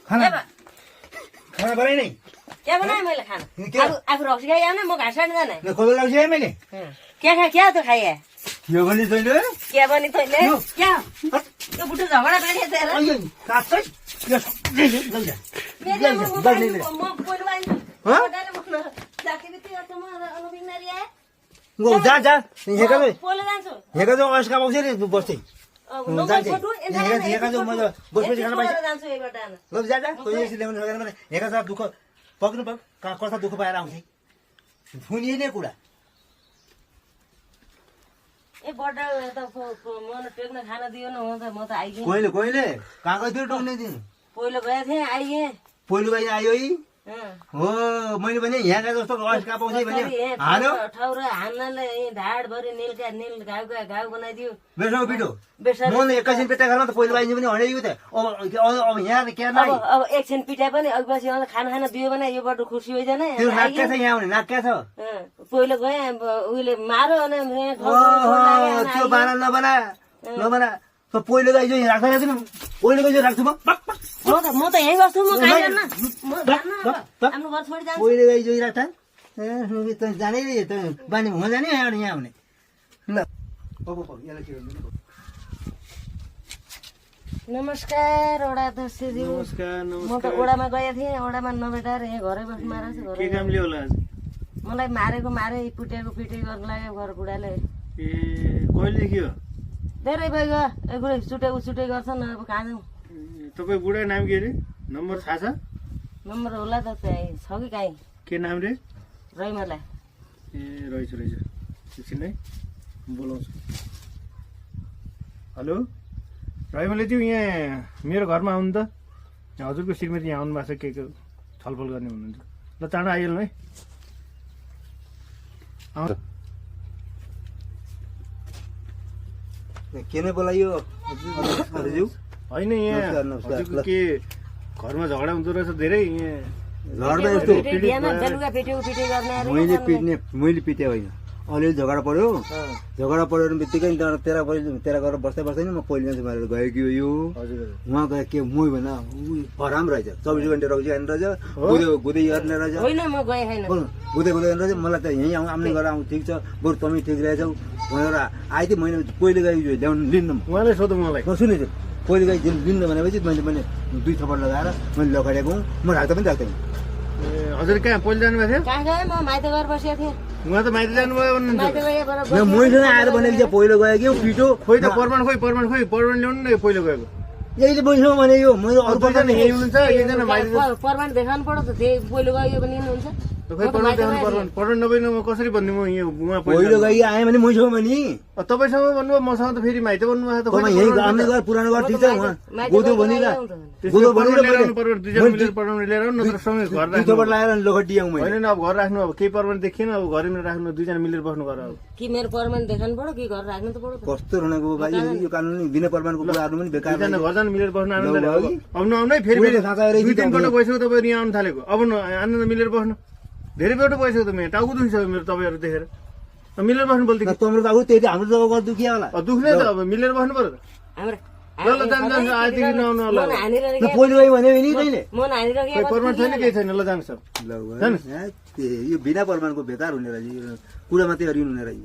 खाना बनाई नहीं क्या बनाया मैंने खाना आप रौसी खाई ना मैं घास काटने जाना है खोलो लग जाए मैंने क्या तो खाई है यो बनी तो ले क्या बनी तो ले क्या तो बुढ़े झगड़ा बैठे तेरा काट लग जा जा हेगा जो असका बस्छ नि बस्दै हेगा जो म बस्पछि खाना पाइन्छ ल जा कोही यसले ल्याउन सकेन भने हेगा जा दुःख पक्नु पक कता दुःख पाएर आउँथे धुनी नै कुरा ए बडल त मन टेक्न खाना दियो न म त आइगे कोइले कागज फेरि टोक्ने दिन पहिलो गए थिए आइगे पहिलो गए आयो है हो मैले भने यहाँका जस्तो असका पाउँछ भने हाल्यो ठौरा हान्नाले ढाडभरि नील घाउ बनाइदियो बेसो पिटो मन एकैछिन पेटा खाना त पहिलो आइन्छ भने हडेको त अब यहाँ के अब एकछिन पिटाए पनि अघि खाना दियो भने योबाट खुसी होइदैन त्यो नाक्का छ यहाँ भने नाक्का छ पहिलो गए उहिले मारो अनि त्यो बाना नबना त पहिलो गाई चाहिँ राख्दैन थिएन पहिलो गाई चाहिँ राख्छु म त यही गर्छु म खाइरहन्न म आफ्नो घर छोडी जान्छु पहिलो गाई चाहिँ राख्छ त जानै त बानी हुन जाने यहाँ आउने ल यसलाई के गर्नु नमस्कार ओडा दस्यज्यू नमस्कार म त ओडामा गए थिएँ ओडामा नभेटाएर यहाँ घरै बस्नु मारेको के कामले होला आज मलाई मारे पिटेको गर्नु लाग्यो घर बुढाले ए कहिलेदेखि हो धेरै भइगयो एकपल्ट छुटे गर्छन् अब कहाँ जाउँ तपाईँ बुढा नाम के अरे नम्बर थाहा छ नम्बर होला त त्यही छ कि काहीँ के नाम रे रैमला ए रहेछ एकछिन है बोलाउँछु हेलो रैमले त्यो यहाँ मेरो घरमा आउनु त हजुरको श्रीमती यहाँ आउनु भएको छ के छलफल गर्ने हुनुहुन्छ ल चाँडो आइहाल्नु है के नै बोलायो होइन यहाँ हजुरको के घरमा झगडा हुँदो रहेछ धेरै यहाँ मैले पिटे होइन अलिअलि झगडा पर्यो बित्तिकै तेरा गरेर बस्दै म पहिलो मान्छे मारेर गयो कि यो उहाँ गयो के मै भन हराम रहेछ 24 घन्टा रौसी खाने रहेछ गुदै गर्ने रहेछ गुदै रहेछ मलाई त यहीँ आउने गरेर आउँ ठिक छ बरु तपाईँ ठिक रहेछौ भनेर आइदिए मैले पहिलो गाई ल्याउनु लिन्न उहाँले सोधौँ मलाई सुने पहिलो गाई लिन्न भनेपछि मैले पनि 2 थप्पड लगाएर मैले लगाएको म राख्दा पनि राख्दैन हजुर कहाँ पहिलो जानुभएको थियो म माइत घर बसेको थिएँ उहाँ त माइत जानुभयो मैसँग आएर भनेको पहिलो गयो कि पिटो खोइ त परमान ल्याउनु न पहिलो गएको यही मैसँग भने यो मैले अरू दुईजना यही हुनुहुन्छ एकजना माइत परमान देखाउनु पर्यो त त्यही पहिलो गयो पनि लिनुहुन्छ परमान नभइन म कसरी भन्ने म यहाँ उहाँ पहिलो गाई आएँ भने मैसँग भने तपाईँसँग भन्नुभयो मसँग त फेरि माइत भन्नुभएको पुरानो घर ठिक छ गोदो भनिला दुईजना मिलेर पढाउनु लिएर नत्र सँगै घर राख्नु लगाएर लोखटी आउँ होइन अब घर राख्नु अब केही परमान देखिएन अब घरैमा राख्नु दुईजना मिलेर बस्नु घर अब कि मेरो परमान देखाउनु पर्यो कि घर राख्नु त पर्यो कस्तो रनको भाइ यो कानुन बिना परमानको कुरा गर्नु पनि बेकार दुईजना घर जानु मिलेर बस्नु आनन्द आउनु आउनै फेरि 2-3 पल्ट गइसक्यो तपाईँ यहाँ आउनु थालेको अब आनन्द मिलेर बस्नु धेरै पल्ट गइसक्यो त मेरो टाउको दुखिसक्यो मेरो तपाईँहरू देखेर मिलेर बस्नु बोल्थ्यो तम्रो त त्यही हाम्रो जग्गा दुखिया होला दुख्ने त अब मिलेर बस्नु पर्यो ल जान्छ आजदेखि नआउनु होला पहिलो गाई भन्यो नि तैँले परमान छैन केही छैन ल जान्छ यो बिना परमानको बेकार हुने रहेछ कुरा मात्रै हरिनु हुने रहेछ